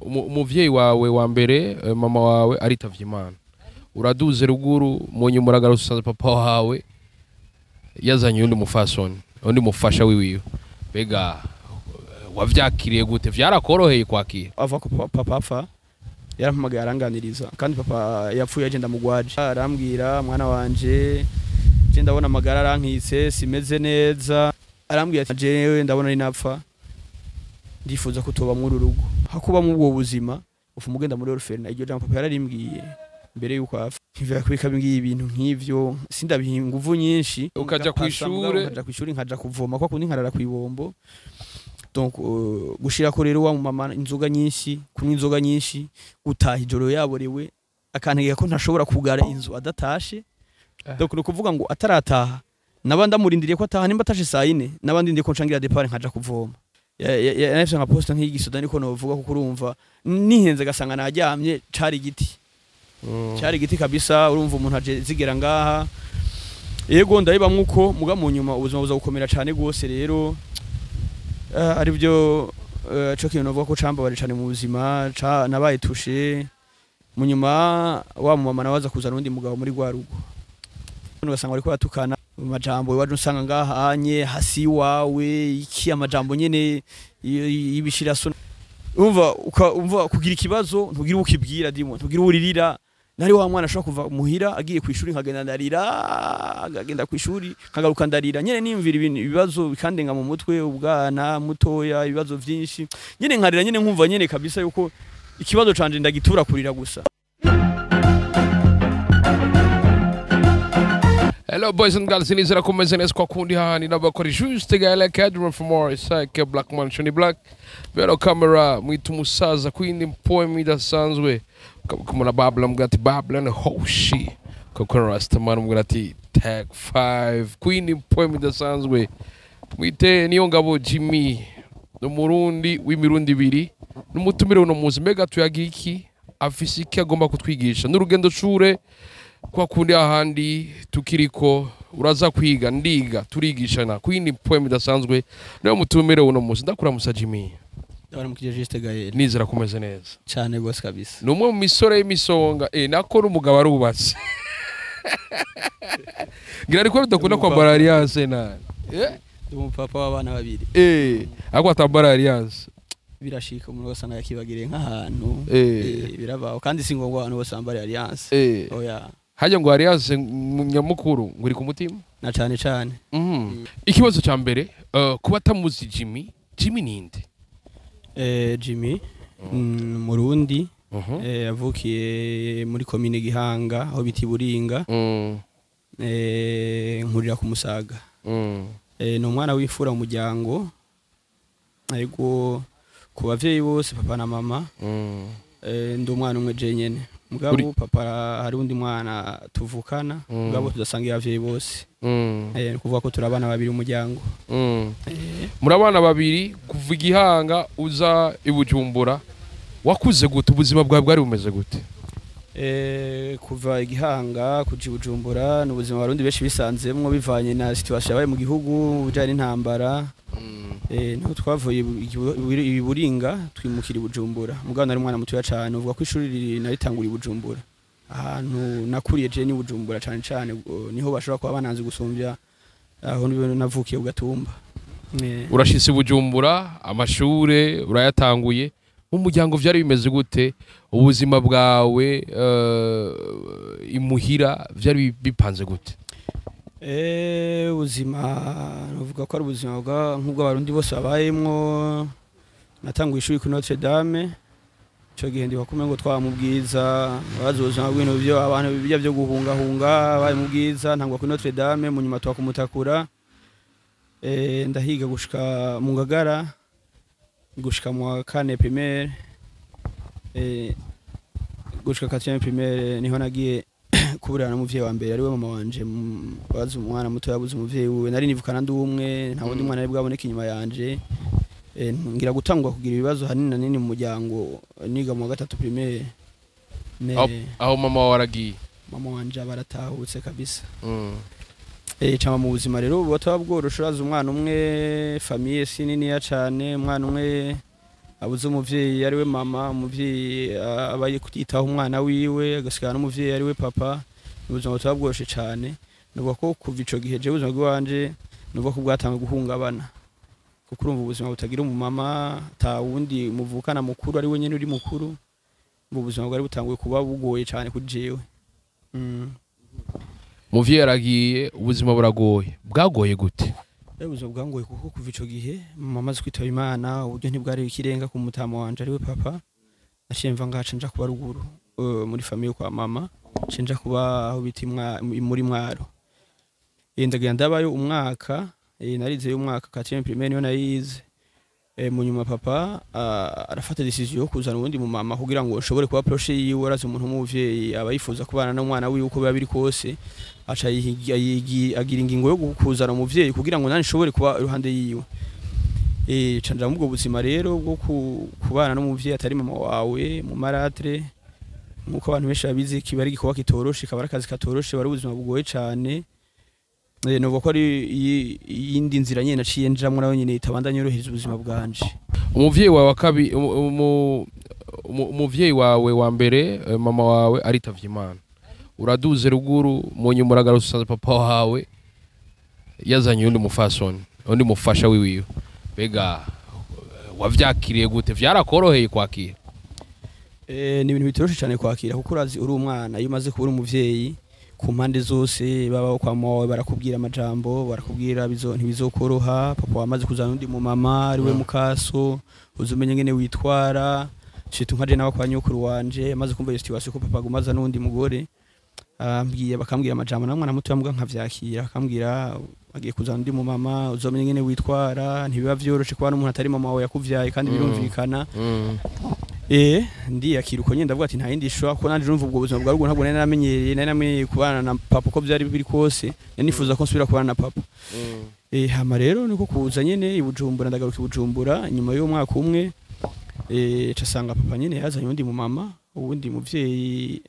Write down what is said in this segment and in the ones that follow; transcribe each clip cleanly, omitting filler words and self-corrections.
Umuvyeyi wawe wa mbere, mama wawe aritavye Imana, uraduze ruguru, mu nyuma uragarutse usanze papa wawe yazanye undi mufasoni, undi mufasha wiwiwe. Mbega wavyakiriye gute? Vyarakoroheye kwakira? Ava ko papa apfa, yarampamagaye aranganiriza, kandi papa yapfuye agenda mugwaje, arambwira: "Mwana wanje, je ndabona amagara arankitse, simeze neza." Arambwira ati: "Jewe ndabona ari napfa, ndifuza ko tuba muri urugo hakuba mu ubwo buzima, ufu mugenda muri orphelinat." Iryo jambo papa yararimbwiye mbere yuko apfa. Nkivira kubika bimbwiye ibintu nk'ivyo, sindabiha inguvu nyinshi. Ukaja Ngapasa, mugabo kw'ishure? Nkaja kw'ishuri, nkaja kuvoma kwa kundi, nkarara kw'ibombo. Donc gushirako rero wa mama inzoga nyinshi, kunywa inzoga nyinshi, gutaha ijoro yaborewe, akantegeka ko ntashobora kugara inzu adatashe. Donc ni ukuvuga ngo atarataha naba ndamurindiriye ko ataha. Nimba atashe saa 4, naba ndindiriye ko ncangira départ nkaja kuvoma. Yanafise nka poste nk'igisoda, niko novuga, kuko urumva nihenze gasanga naryamye, cari igiti, cyari igiti kabisa. Urumva umuntu aje zigera ngaha, yego ndabibamwe uko, muga mu nyuma ubuzima buza gukomera cyane gose. Rero ari byo cyo kintu novuga ko cambabaje cyane mu buzima, nabaye touché. Mu nyuma wa mama nawe aza kuzana undi mugabo muri rwa rugo, ugasanga bariko batukana mu majambo iwaje, usanga ngaha anye hasi iwawe iki, amajambo nyene y'ibishiraso. Umva umva kugira ikibazo ntugira ukibwira, dimo ntugira uririra. Nari wa mwana ashobora kuva muhira agiye ku ishuri, nkagenda ndarira, nkagenda ku ishuri nkagaruka ndarira nyene, nimvira ibintu, ibibazo bikandenga mu mutwe, ubwana mutoya, ibibazo vyinshi nyene, nkarira nyene, nkumva nyene kabisa yuko ikibazo canje ndagitura kurira gusa. Hello boys and girls, nizera ko meze neza kwa kundi hahandi n'abakora juste guy like Adrian from Morris, Black Man Shoni Black Vero camera, mwita umusaza kwindi poem idasanzwe kumuna Babla, mbwira ati Babla ni hoshi kuko Rastaman, mbwira ati tag 5 kwindi poem idasanzwe. Mwite niyo ngabo Jimmy, n'umurundi w'imirundi ibiri, n'umutumire uno muzi. Mbega tuyagira iki? Afise iki agomba kutwigisha? N'urugendo shure kwa kundi ahandi tukiriko uraza kwiga, ndiga, turigishana kwindi poem idasanzwe. Niyo mutumire uno muzi. Ndakuramusa Jimmy. Ndabaramukije Juste Gaël. Nizera kumeze neza. Cyane gose kabisa. Ni umwe mu misore y'imisonga, nako n'umugabo arubatse ngira, ariko bidakunda kwambara alliance na Ndi umupapa w'abana babiri. Ariko atambara alliance. Birashika umuntu ugasanga yakibagiriye nk'ahantu. Birabaho, kandi si ngombwa abantu bose bambara alliance. Oya. Hajya ngo alliance nyamukuru ngo iri ku mutima. Na cane cane. Ikibazo cya mbere, kuba atamuzi Jimmy, Jimmy ninde? Jimmy, Murundi, yavukiye muri komine Gihanga aho bita Iburinga, nkurira ku Musaga. Ni umwana w'imfura mu muryango, ariko ku bavyeyi bose, papa na mama, ndi umwana umwe jenyene. Mugabo papa hari undi mwana tuvukana, mugabo tudasangira abavyeyi bose. Ni kuvuga ko turi abana babiri mu muryango. Muri abana babiri, kuva igihanga uza i Bujumbura, wakuze gute? Ubuzima bwawe bwari bumeze gute? Kuva igihanga kuja i Bujumbura ni ubuzima abarundi benshi bisanzemwo, bivanye na situation yabaye mu gihugu, bijanye n'intambara. Niho twavuye i Buringa twimukira i Bujumbura. Mugabo nari umwana mutoya cane, uvuga ko ishuri naritangura i Bujumbura. Ahantu nakuriye je ni Bujumbura cane cane, niho bashobora kuba bananzi gusumvya aho navukiye ku Gatumba. Urashitse i Bujumbura, amashure urayatanguye, mu muryango vyari bimeze gute? Ubuzima bwawe imuhira vyari bipanze gute? Ubuzima novuga ko ari ubuzima bwa nk'ubwo abarundi bose babayemwo. Natanguye ishuri kuri Notre Dame, ico gihe ndibuka ko umengo twaba mu Bwiza, bazi ubuzima bw'ibintu vyo abantu bijya vyo guhungahunga, bari mu Bwiza. Ntangwa kuri Notre Dame, mu nyuma tuba kumutakura. Ndahiga gushika mu Ngagara, gushika mu wa kane primaire, gushika quatrième primaire, niho nagiye kuburana n'umuvyeyi wa mbere ariwe mama wanje. Bazi umwana muto yabuze umuvyeyi wiwe, nari nivukana ndi umwe, nta wundi mwana ari bwaboneke inyuma yanje. Ngira gutangwa kugira ibibazo hanini na nini mu muryango niga mu wa gatatu primaire. Aho mama wawe aragiye? Mama wanje baratahutse kabisa. Cama mu buzima rero buba bworoshe, urazi umwana umwe, famille si niniya cane, umwana umwe. Abuze umuvyeyi ari we mama, umuvyeyi aba yitaho umwana wiwe, agasigara n'umuvyeyi ari we papa. Ubuzima butaba bworoshe cane. Nuvuga ko kuva ico gihe jewe ubuzima bw'iwanje nuvuga ko bwatanguye guhungabana, kuko urumva ubuzima butagira umumama, ata wundi muvukana mukuru, ari we nyene uri mukuru, ubwo buzima bwari butanguye kuba bugoye cane kuri jewe. Umuvyeyi aragiye, ubuzima buragoye. Bwagoye gute? Ubuzima bwangoye kuko kuva ico gihe mama amaze kwitaba Imana, uburyo ntibwari ikirenga ku mutama wanje ariwe papa. Naciye mva ngaca nja kuba ruguru, muri famille kwa mama, nca nja kuba aho bita muri Mwaro. Ndagenda ndabayo umwaka, narizeyo umwaka, quatrième primaire niyo nayize. Mu nyuma papa arafata décision yo kuzana uwundi mu mama kugira ngo nshobore kuba proche yiwe. Arazi umuntu w'umuvyeyi aba yifuza kubana n'umwana wiwe uko biba biri kose. Aca agira ingingo yo kuzana umuvyeyi kugira ngo nanje nshobore kuba iruhande yiwe. Ca nja muri ubwo buzima rero bwo kubana n'umuvyeyi atari mama wawe mu marâtre, nkuko abantu benshi babizi, kiba ari igikorwa kitoroshe, kaba ari akazi katoroshe, bari ubuzima bugoye cane. Novuga ko ari iyindi nzira nyene naciye njamwo nayo nyene itabandanya yorohereza ubuzima bwanje. Umuvyeyi wawe wa kabi, umuvyeyi wawe wa mbere, mama wawe aritavye Imana, uraduze ruguru, mu nyuma uragarutse, usanze papa wawe yazanye undi mufasoni, undi mufasha wiwiwe. Mbega wavyakiriye gute? Vyarakoroheye kwakira? Ni ibintu bitoroshe cyane kwakira, kuko urazi uri umwana, iyo umaze kubura umuvyeyi ku mpande zose, baba kwa mama wawe barakubwira amajambo, barakubwira bizo ntibizokoroha, papa wamaze kuzana undi mu mama ari we mukaso, uzumenye ngene witwara. Shitu nkaje nawe kwa nyokuru wanje, amaze kumva iyo situation ko papa agumaza n'undi mugore, ambwiye, bakambwira amajambo na mwana muto mbwa nkavyakira, akambwira agiye kuzana undi mu mama, uzomenye ngene witwara, ntibiba vyoroshe kubana n'umuntu atari mama wawe yakuvyaye kandi birumvikana. Ndiyakira uko nyine, ndavuga ati nta yindi shwa, ko nanje numva ubwo buzima bwa ruguru ntabwo nari naramenyereye. Nari namenyereye kubana na papa, uko byari biri kose nari nifuza ko nsubira kubana na papa. Hama rero niko kuza nyene i Bujumbura, ndagaruka i Bujumbura nyuma y'umwaka umwe, casanga papa nyene yazanye undi mu mama, uwundi muvyeyi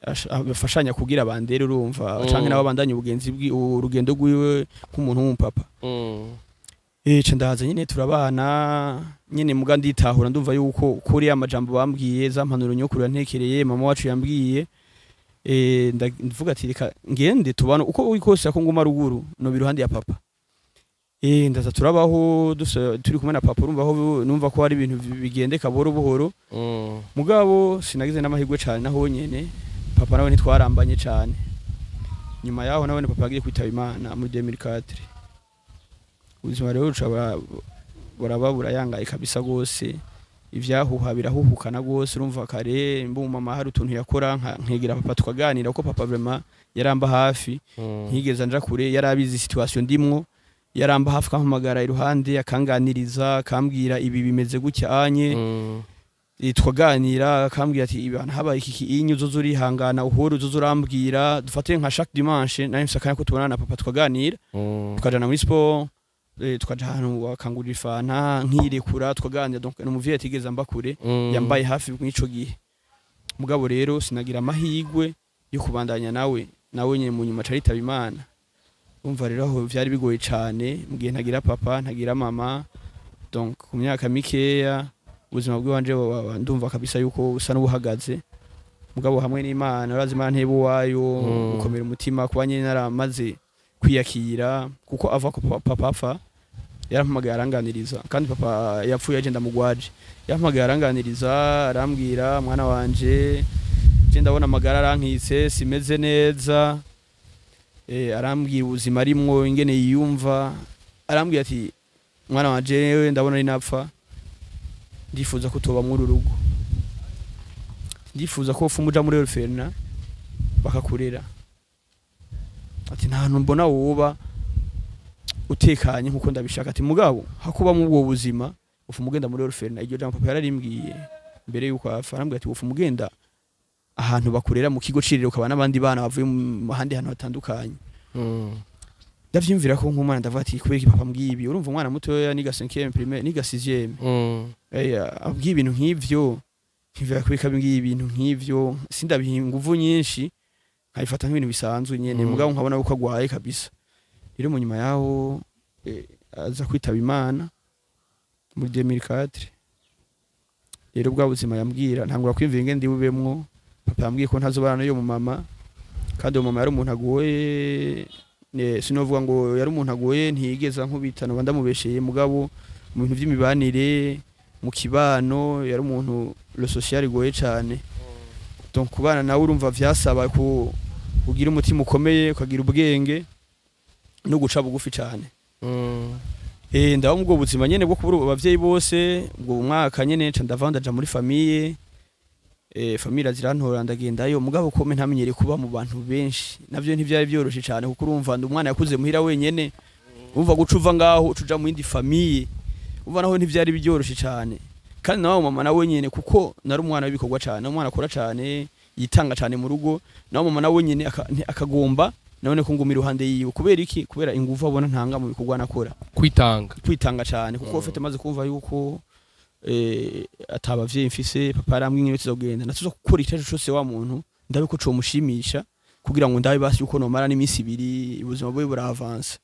bafashanya kugira bandere, urumva, canke nabo bandanye ubugenzi urugendo rwiwe nk'umuntu w'umupapa. Ca ndaza nyene turabana nyene, muga nditahura, ndumva yuko kuri ya majambo bambwiye, za mpanuro nyokuru yantekereye, mama wacu yambwiye, ndavuga ati reka ngende tubana uko uri kose, ako nguma ruguru no biruhande ya papa. Ndaza turabaho turi kumwe na papa, urumva aho numva ko hari ibintu bigendeka buhoro buhoro. Mugabo sinagize n'amahirwe cane, naho nyene papa nawe ntitwarambanye cane. Nyuma yaho nawe papa yagiye kwitaba Imana muri 2004. Ubuzima rero buca buraba burayangaye kabisa gose, ivyahuha birahuhukana gose. Urumva kare mbu mama hari utuntu yakora, nkegera papa tukaganira, kuko papa vraiment yaramba hafi, ntigeze anja kure, yarabizi situation ndimwo, yaramba hafi, akampamagara iruhande, akanganiriza, akambwira ibi bimeze gutya anye. Tukaganira, akambwira ati ibana habaye iki inyu, uzoza urihangana, uhora uzoza urambwira. Dufate nka chaque dimanche nari mfise akanya ko tubonana na papa, tukaganira, tukajana muri sport, tukaja ahantu akangurira ifanta nkirekura, tukaganira. Donc ni umuvyeyi atigeze amba kure, yambaye hafi mw'ico gihe. Mugabo rero sinagira amahirwe yo kubandanya nawe, nawe nyene mu nyuma aca aritaba Imana. Umva rero aho vyari bigoye cane mu gihe ntagira papa, ntagira mama. Donc ku myaka mikeya ubuzima bw'iwanje ndumva kabisa yuko busa n'ubuhagaze. Mugabo hamwe n'Imana, urazi Imana nteba uwayo, gukomera umutima, kuba nyene naramaze kwiyakira, kuko ava ko papa apfa yarampamagaye aranganiriza, kandi papa yapfuye agenda mugwaje, yarampamagaye aranganiriza, arambwira: "Mwana wanje, je ndabona amagara arankitse, simeze neza." Arambwira ubuzima arimwo, ingene yiyumva, arambwira ati: "Mwana wanje, ndabona ari napfa, ndifuza ko tuba muri uru rugo, ndifuza ko ufuma uja muri orphelinat bakakurera." Ati: "Nta hantu mbona woba utekanye nkuko ndabishaka." Ati: "Mugabo hakuba mu ubwo buzima, ufuma ugenda muri orphelinat." Iryo jambo papa yararimbwiye mbere yuko apfa, arambwira ati: "Ufuma ugenda ahantu bakurera mu kigo ciriro, ukaba n'abandi bana bavuye mu handi hantu hatandukanye." Ndavyiyumvira ko nk'umwana, ndavuga ati kubera iki papa mbwiye ibi? Urumva umwana mutoya, niga 5e primaire, niga 6e, abwiye ibintu nk'ivyo, nkivira kubika abwiye ibintu nk'ivyo, sindabiha inguvu nyinshi, nkabifata nk'ibintu bisanzwe nyene. Mugabo nkabona ko agwaye kabisa. Rero mu nyuma yaho aza kwitaba Imana muri 2004. Rero bwa buzima yambwira, ntangura kwiyumvira ingene ndibubemwo. Papa yambwiye ko ntazobana n'uyo mumama, kandi uwo mama yari umuntu agoye. Sinovuga ngo yari umuntu agoye, ntiyigeza nkubita, noba ndamubesheye, mugabo mu bintu by'imibanire mu kibano yari umuntu le social igoye cane. Donc kubana nawe urumva vyasaba ku ugira umutima ukomeye, ukagira ubwenge no guca bugufi cane. Ndaba mu bwo buzima nyene bwo kubura abavyeyi bose ubwo mwaka nyene, nca ndava ndaja muri famille. Famille zirantora, ndagendayo, mugabo kome ntamenyereye kuba mu bantu benshi, navyo ntivyari vyoroshe cane, kuko urumva ndi umwana yakuze muhira wenyene. Urumva guca uva ngaho uca uja mu yindi famille, umva naho ntivyari byoroshe cane. Kandi nawe mama nawe nyene, kuko nari umwana w'ibikorwa cane, umwana akora cane, yitanga cane mu rugo, nawe mama nawe nyene akagomba nabone ko nguma iruhande yiwe. Kubera iki? Kubera inguvu abona ntanga mu bikorwa nakora. Kwitanga. Kwitanga cane, kuko ufite maze kumva yuko atabavyeyi mfise, papa yarambwiye ingene tuzogenda, natuza gukora icyo cose wa muntu ndabe ko comushimisha, kugira ngo ndabe basi yuko nomara n'iminsi 2 ubuzima bwe buravansa.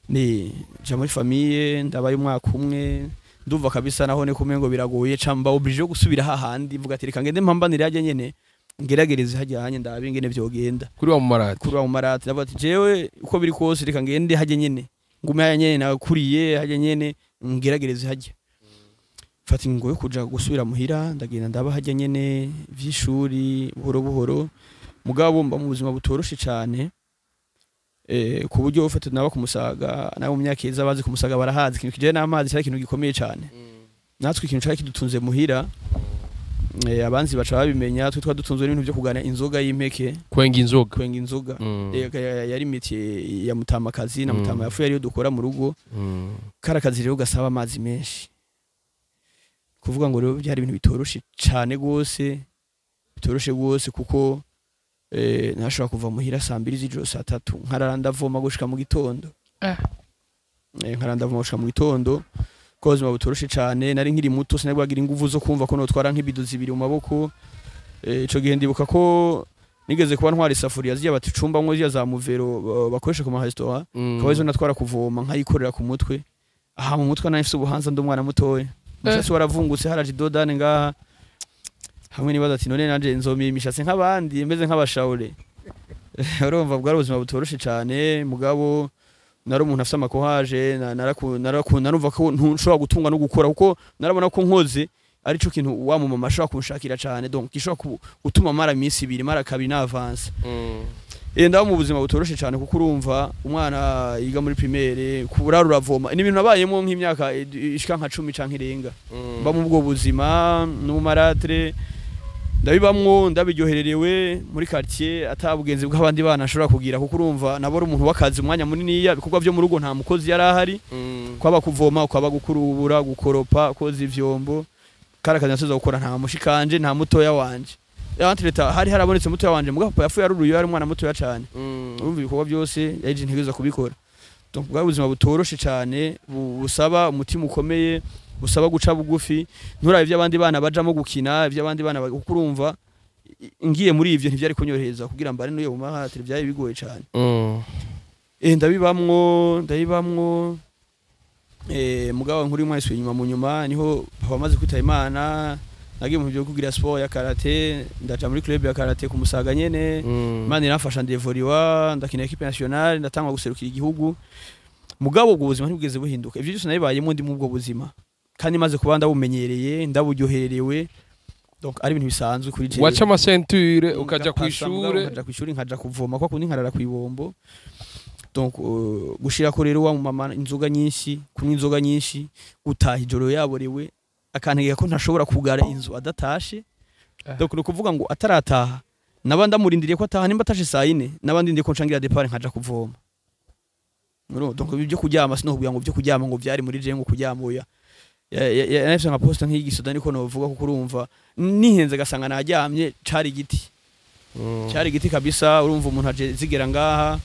Ni ja muri famille, ndabaye umwaka umwe, ndumva kabisa naho ne kumengo biragoye, camba obligé yo gusubira hahandi, mvuga ati reka ngende mpambanire hajya nyene, ngeragereze hajya hanye ndabe ingene vyogenda. Kuri wa mumarati. Kuri wa mumarati. Ndavuga ati jewe uko biri kose reka ngende hajya nyene, ngume hajya nyene nakuriye, hajya nyene ngeragereze hajya. Mfata ingingo yo kuja gusubira muhira, ndagenda ndaba hajya nyene vy'ishuri buhoro buhoro, mugabo mba mu buzima butoroshe cane. Ku buryo ufata naba kumusaga nabo mu myaka iza bazi kumusaga barahazi ikintu kijanye n'amazi cyari ikintu gikomeye cane. Natwe ikintu cari kidutunze muhira, abanzi baca babimenya, twe twadutunzwe n'ibintu byo kugana inzoga y'impeke. Kwenga inzoga. Kwenga inzoga. Yari imiti ya mutamakazi na mutama yafu yariyo dukora mu rugo. Karakazi rero gasaba amazi menshi. Kuvuga ngo rero byari ibintu bitoroshe cane gose, bitoroshe gose, kuko nashobora kuva muhira saa 2 z'ijoro, saa 3, nkarara ndavoma gushika mu gitondo. Nkarara ndavoma gushika mu gitondo, ko ubuzima butoroshe cane. Nari nkiri muto, sinabwagira inguvu zo kumva ko notwara nk'ibido 2 mu maboko. Ico gihe ndibuka ko nigeze kuba ntwara isafuriya ziya baticumbamwo ziya za muvero bakoresha ku ma restaurant, akaba arizo natwara kuvoma, nkayikorera ku mutwe. Aha mu mutwe nari mfise ubuhanza, ndi umwana mutoya, umushatsi waravungutse, haraje idodane ngaha hamwe, nibaza ati none nanje nzomira imishatsi nk'abandi, meze nk'abashaure. Urumva bwari ubuzima butoroshe cane, mugabo nari umuntu afise amakohaje, narumva ko ntushobora gutungwa no gukora, kuko narabona ko nkoze arico kintu wa mumama ashobora kunshakira cane, donc gishobora gutuma mara iminsi 2 mara 2 n'avance. Ndaba mu buzima butoroshe cane, kuko urumva umwana yiga muri primaire kurara uravoma, ni ibintu nabayemo nk'imyaka ishika nka 10 canke irenga. Mba mu bwo buzima no mu maratre ndabibamwo, ndabiryohererewe muri quartier, atabugenzi bw'abandi bana ashobora kugira, kuko urumva nabo ari umuntu w'akazi umwanya munini, ibikorwa vyo mu rugo nta mukozi yari ahari. Kwaba kuvoma, kwaba gukurubura, gukoropa, koza ivyombo, karakazi nasubiza gukora, nta mushikanje, nta mutoya wanje. Entre hari harabonetse mutoya wanje, mugabo papa yapfuye aruruye ari umwana mutoya cane. Urumva ibikorwa byose yaje ntegereza kubikora. Donc bwa buzima butoroshe cane, busaba umutima ukomeye, busaba guca bugufi, nturabe ivy'abandi bana bajamo gukina, ivy'abandi bana, kuko urumva ngiye muri ivyo ntivyari kunyorohereza kugira mbare n'uyo mu mahatire, byari bigoye cane. Ndabibamwo. Mugabo nkuri mwese inyuma mu nyuma niho papa amaze kwitaba Imana, nagiye mu byo kugira sport ya karate, ndaja muri club ya karate ku Musaga nyene. Imana iramfasha ndevoriwa, ndakina équipe nationale, ndatangwa guserukira igihugu. Mugabo ubwo buzima ntibwigeze buhinduka, ivyo byose nabibayemo ndi mu bwo buzima, kandi maze kuba ndabumenyereye, ndaburyohererewe, donc ari ibintu bisanzwe kuri jewe. Waca amasenture ukaja Ngapasa, mugabo kw'ishure. Nkaja kw'ishuri, nkaja kuvoma kwa kundi, nkarara kw'ibombo. Donc gushirako rero wa mama inzoga nyinshi, kunywa inzoga nyinshi, gutaha ijoro yaborewe, akantegeka ko ntashobora kugara inzu adatashe. Donc ni ukuvuga ngo atarataha naba ndamurindiriye ko ataha, nimba atashe saa 4 naba ndindiriye ko ncangira départ nkaja kuvoma. Donc ibyo kuryama sinokubwira ngo byo kuryama ngo byari muri je ngo kuryama, oya. Yanafise nka poste nk'igisoda niko novuga, kuko urumva nihenze gasanga naryamye, cari igiti. Cyari igiti kabisa. Urumva umuntu aje zigera ngaha,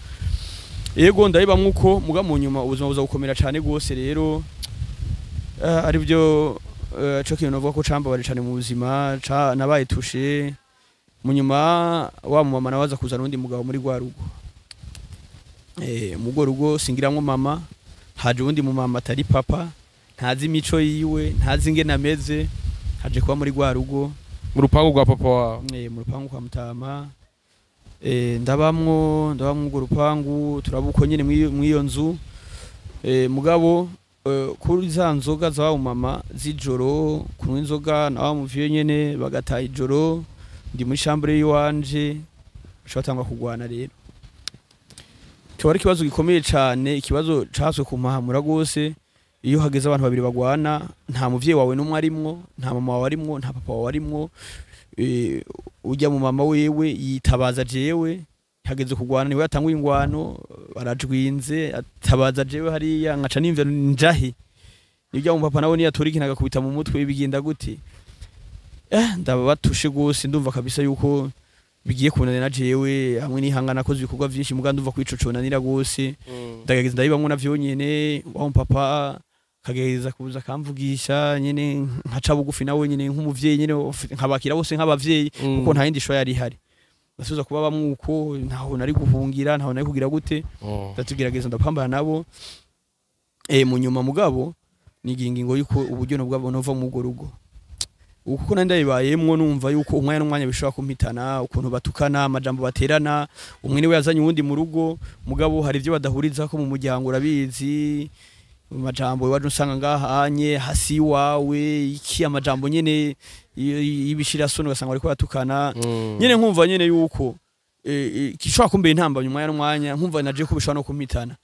yego ndabibamwo uko, muga mu nyuma ubuzima buza gukomera cane gose rero. Ari byo co kintu novuga ko cambabaje cane mu buzima, nabaye touché. Mu nyuma wa mama nawe aza kuzana uwundi mugabo muri rwa rugo. Mu rwo rugo singiramwo mama, haje uwundi mu mama atari papa, ntazi imico yiwe, ntazi ingene ameze. Haje kuba muri rwa rugo. Mu rupangu rwa papa wawe? Mu rupangu kwa mutama. Ndabamwo urwo rupangu, turaba uko nyene mw'iyo nzu. Mugabo kuri za nzoga za wa mama z'ijoro, kunywa inzoga na wa muvyeyi nyene, bagataha ijoro, ndi muri chambre yiwanje, baca batangura kugwana. Rero kiba ari ikibazo gikomeye cane, ikibazo caswe kumpahamura gose. Iyo hageze abantu babiri bagwana, nta muvyeyi wawe n'umwe arimwo, nta mama wawe arimwo, nta papa wawe arimwo, ujya mu mama wewe yitabaza jewe. Hageze kugwana, niwe yatanguye ingwano, barajwinze, atabaza jewe hariya, nkaca nimvira njahe? Nibyo, mu papa nawe niyatora ikintu agakubita mu mutwe, bigenda gute? Ndabatushe gose, ndumva kabisa yuko bigiye kunanira na jewe hamwe n'ihangana. Nakoze ibikorwa vyinshi, muga ndumva kwico conanira gose. Ndagerageza, ndabibamwo navyo nyene. Wa papa kagerageza kuza akamvugisha nyene, nkaca bugufi nawe nyene nk'umuvyeyi nyene, nkabakira bose nk'abavyeyi, kuko nta yindi choix yari ihari. Ndasubiza kuba bamwe uko, ntaho nari guhungira, ntaho nari kugira gute. Ndatugerageza, ndapambana nabo. Mu nyuma mugabo nigira ingingo yuko uburyo nubwo nova mu urwo rugo, kuko nari ndabibayemwo, numva yuko umwanya n'umwanya bishobora kumpitana. Ukuntu batukana, amajambo baterana, umwe niwe yazanye uwundi mu rugo, mugabo hari ibyo badahuriza ko mu muryango, urabizi, amajambo waje usanga ngaha anye hasi iwawe iki, amajambo nyene y'ibishirasoni, ugasanga bariko batukana nyene. Nkumva nyene yuko gishobora kumbera intambamyi umwanya n'umwanya, nkumva naje ko bishobora no kumpitana.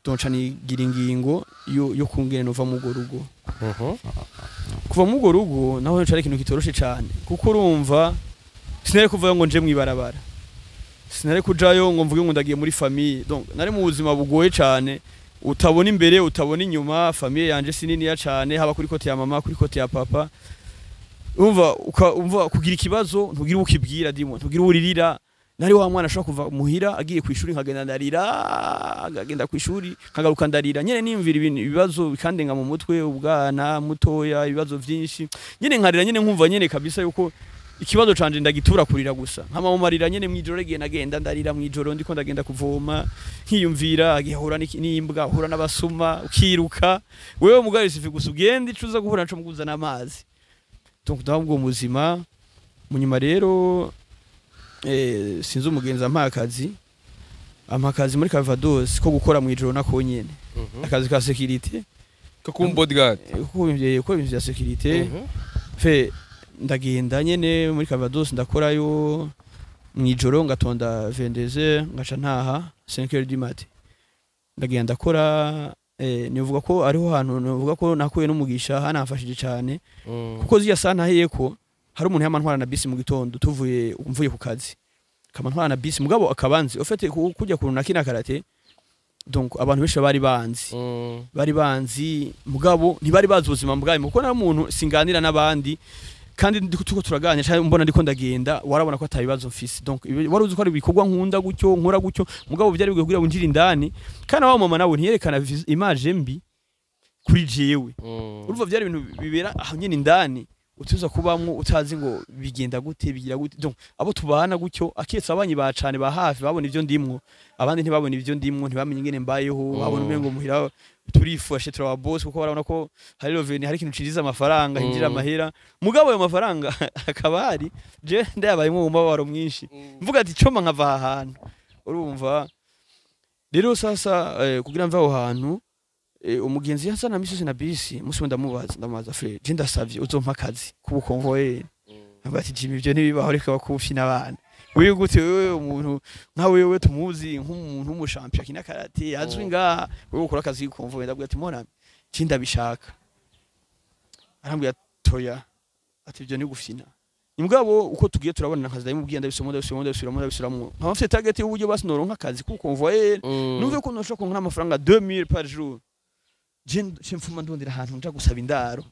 Donc nigira ingingo yo kungene nova mu urwo rugo. Kuva mu urwo rugo naho cari ikintu kitoroshe cane, kuko urumva sinari kuvuga ngo nje mwibarabara, sinari kujayo ngo mvuge ngo ndagiye muri famille. Donc nari mu buzima bugoye cane, utabona imbere, utabona inyuma. Famille yanje si niniya cane, haba kuri côté ya mama, kuri côté ya papa. Umva umva kugira ikibazo ntugira ukibwira, dimo ntugira uririra. Nari wa mwana ashobora kuva muhira agiye ku ishuri, nkagenda ndarira, nkagenda ku ishuri nkagaruka ndarira nyene, nimvira ibintu, ibibazo bikandenga mu mutwe, ubwana mutoya, ibibazo vyinshi nyene, nkarira nyene, nkumva nyene kabisa yuko ikibazo canje ndagitura kurira gusa, nkama mu marira nyene mwijoro. Regiye nagenda ndarira mwijoro, ndiko ndagenda kuvoma, nkiyumvira agihura n'imbwa, uhura n'abasuma ukiruka wewe, mugabo sifi gusa ugenda icuza guhura naco muguza n'amazi. Donc ndabwo muzima. Munyuma rero sinzi umugenzi ampa akazi, ampa akazi muri Calvados ko gukora mwijoro nako nyene, akazi ka sécurité. Ko kuba bodyguard? Ko ibintu vya sécurité. Fe ndagenda nyene muri Calvados, ndakorayo mwijoro, ngatonda 22h, ngaca ntaha 5h du matin. Ndagenda ndakora. Nivuga ko ariho hantu nivuga ko nakuye n'umugisha, hanamfashije cyane, kuko ziya saa ntahiye ko hari umuntu yamantwara na bisi mu gitondo, tuvuye mvuye ku kazi kamantwara na bisi, mugabo akabanzi ufite kujya kuntu nakina karate. Donc abantu benshi bari banzi, bari banzi, mugabo ntibari bazi ubuzima bwayo, kuko nari umuntu singanira n'abandi, kandi ndiko tuko turaganira cyangwa mbona ndiko ndagenda, warabona ko atabibazo mfise. Donc wari uzi ko ari ibikorwa nkunda gutyo, nkora gutyo, mugabo byari bigoye kugira ngo winjire indani. Kandi wa mama nawe ntiyerekana image mbi kuri jewe. Urumva byari ibintu bibera aho nyine indani, utuza kubamwo utazi ngo bigenda gute, bigira gute. Donc abo tubana gutyo, aketse abanyi ba cane ba hafi babona ivyo ndimwo, abandi ntibabona ivyo ndimwo, ntibamenye ingene mbayeho. Babona umengo muhira turifashe, turaba boss, kuko barabona ko hari revenu, hari ikintu cinjiza amafaranga, hinjira amahera. Mugabo ayo mafaranga akaba hari je ndayabayemwo mu mababaro mwinshi, mvuga ati coma nkava aha hantu. Urumva rero sasa, kugira mve aho hantu, umugenzi yazana misi na bisi musi, ndamubaza: "Frère, je ndasavye uzompa akazi kubu convoyeur." Avuga ati: "Jimmy, ibyo ntibibaho, reka bakufina abana. Wewe gute? Wewe umuntu nka wewe tumuzi nk'umuntu w'umushampion akina karate azwi ngaha, wewe ukora akazi k'ukonvoyeur?" Ndabwira ati: "Mon ami, je ndabishaka." Arambwira toya, ati: "Ibyo ni gufina." Mugabo uko tugiye turabona nkaza ndabimubwiye, ndabisoma, ndabisubiramo, ndabisubiramo, ndabisubiramo, nkaba mfite target y'uburyo basi noronka akazi k'ukonvoyeur, numve ko noshobora kuronka amafaranga 2000 par jour. Je mfuma ndondera ahantu nja gusaba indaro,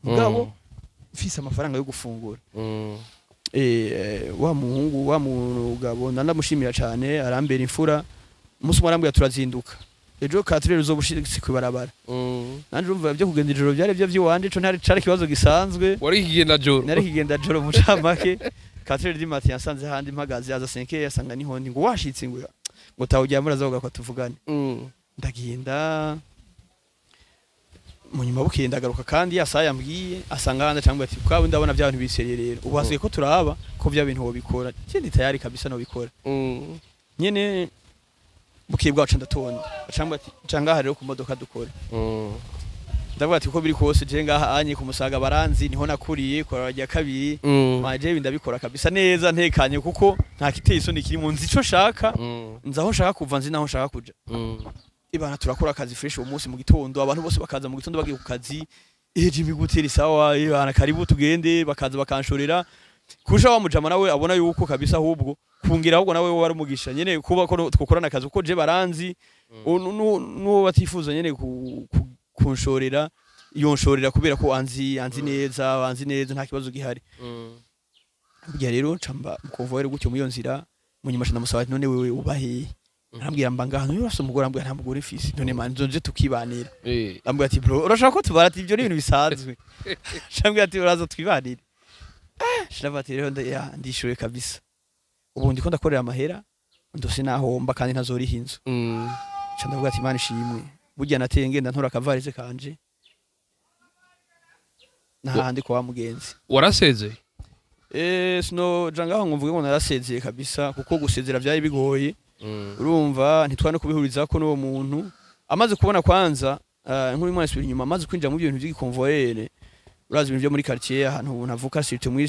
mugabo mfise amafaranga yo gufungura. Wa muhungu, wa mugabo ndanamushimira cyane, arambera imfura. Umunsi umwe arambwira: "Turazinduka ejo katurere, uzoba ushitse kwibarabara." Nanje urumva byo kugenda ijoro byari byo by'iwanje, ico ntari cari ikibazo gisanzwe. Wari kigenda joro? Nari kigenda joro mu camake. 4 du matin yasanze handi mpagaze, aza 5 yasanga niho ndi, ngo washitse, ngo tawujya muraza ko tuvugane. Ndagenda. Mu nyuma bukeye ndagaruka kandi yasaha yambwiye, asanga ahandi, acambwira ati: "Bwa ndabona bya bintu biseriye rero, ubu hasigaye ko turaba ko bya bintu wobikora." Kindi tayari kabisa nobikora. Nyene bukeye bwacu ndatonda, acambwira ati: "Ca ngaha rero ku modoka dukore." Ndavuga ati: "Uko biri kose je ngaha anye ku Musaga baranzi, niho nakuriye kwa rya kabiri." Maje ibi ndabikora kabisa neza ntekanye, kuko nta kiteye isoni kiri mu nzi, ico nshaka, nzi aho nshaka kuva, nzi naho nshaka kuja. Ibana turakora akazi fresh. Uwo munsi mu gitondo abantu bose bakaza mu gitondo bagiye ku kazi: "Eh Jimmy, gutera isawa, ibana karibu tugende." Bakaza bakanshorera kurusha wa mujama, nawe abona yuko kabisa ahubwo kungira, ahubwo nawe wari umugisha nyene kuba ko twokorana akazi, kuko je baranzi. Nuwo batifuza nyene kunshorera yonshorera kubera ko anzi neza, anzi neza, nta kibazo gihari. Burya rero ncamba mukonvoyere gutyo muri iyo nzira. Mu nyuma ndamusaba ati: "None wewe uba hehe?" Arambwira: "Mba ngaha." "None urafise umugore?" Ambwira: "Nta mugore mfise." "None man nzoje tukibanira?" Ambwira ati: "Bro, urashaka ko tubara?" Ati: "Ibyo ni ibintu bisanzwe." Ambwira ati: "Uraza twibanire." Shiravuga ati: "Rero ndishuye kabisa, ubu ndiko ndakorera amahera, ndose nahomba kandi ntazoriha inzu." Nca ndavuga ati: "Imana ishimwe." Burya nateye ngenda ntora akavarisi kanje n'ahandi kwa mugenzi. Warasezeye? Sino ja ngaho ngo mvuge ngo narasezeye kabisa, kuko gusezera vyari bigoye. Urumva ntitwari no kubihuriza ko n'uwo muntu amaze kubona kwanza, inkuru imwe isubira inyuma, amaze kwinjira mu bintu by'igikonvoyere. Urazi ibintu byo muri quartier, ahantu umuntu avuka, surtout muri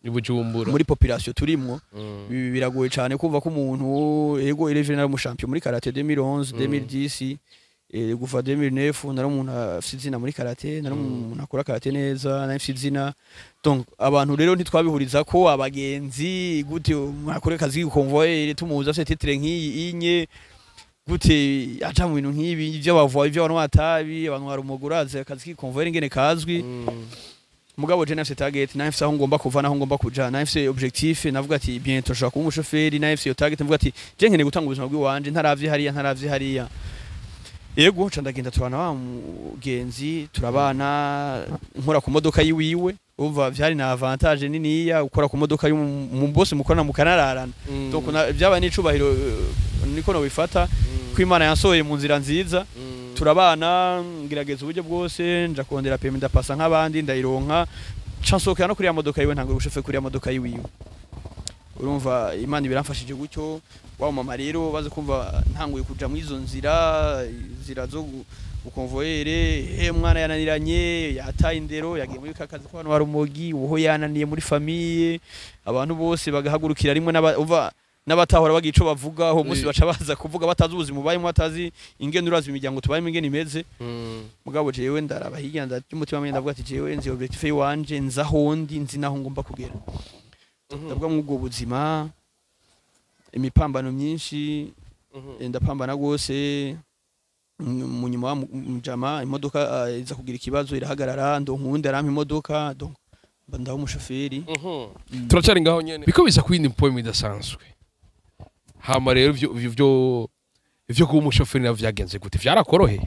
I Bujumbura. Muri population turimwo. Ibi biragoye cyane kumva ko umuntu, ego Eleven nari umushampion muri karate 2011, 2010, kuva 2009 nari umuntu afite izina muri karate, nari umuntu akora karate neza, nari mfite izina. Donc abantu rero ntitwabihuriza ko abagenzi, gute umuntu akora akazi k'ikonvoyere tumuzi afite titre nk'iyi inye, gute aja mu bintu nk'ibi by'abavoye, iby'abantu batabi, abantu barumugura, akazi k'ikonvoyere ingene kazwi. Mugabo je nafise target, nafise aho ngomba kuva naho ngomba kuja, nafise objectif. Navuga ati: "Bientôt nshobora kuba umushoferi." Nafise iyo target, mvuga ati: "Je nkeneye gutanga ubuzima bw'iwanje, ntaravye hariya, ntaravye hariya." Yego, nca ndagenda turabana wa mugenzi, turabana nkora ku modoka yiwiwe. Umva vyari na avantage niniya ukora ku modoka y'umu boss mukorana mukanararana. Donc vyabaye n'icubahiro, niko nobifata, ko Imana yansohoye mu nzira nziza. Turabana, ngerageza uburyo bwose, nja kurondera permis, ndapasa nk'abandi, ndayironka, nca nsohokera no kuri ya modoka yiwe, ntangura ubushoferi kuri ya modoka yiwiwe. Urumva Imana ibiramfashije gutyo. Wa mama rero baze kumva ntanguye kuja muri izo nzira, inzira zo gukonvoyere: "He mwana yananiranye, yataye indero, yagiye muri kakazi k'abantu barumogi, uho yananiye muri famille." Abantu bose bagahagurukira rimwe, uva n'abatahora bagira ico bavuga aho munsi baca baza kuvuga, batazi ubuzima ubayemo, batazi ingene, urazi imiryango tubayemo ingene imeze. Mugabo jewe ndaraba hirya, ndarya umutima mwene, ndavuga ati: "Jewe nzi objectif yiwanje, nzi aho ndi, nzi naho ngomba kugera." Ndavuga mw'ubwo buzima imipambano myinshi. Ndapambana rwose. Mu nyuma wa mujama imodoka iza kugira ikibazo irahagarara, ndonka uwundi arampa imodoka, donc mba ndaba umushoferi. Turacari ngaho nyene, biko biza kuyindi poem idasanzwe. Hama rero ivyo kuba umushoferi navyo vyagenze gute? Vyarakoroheye?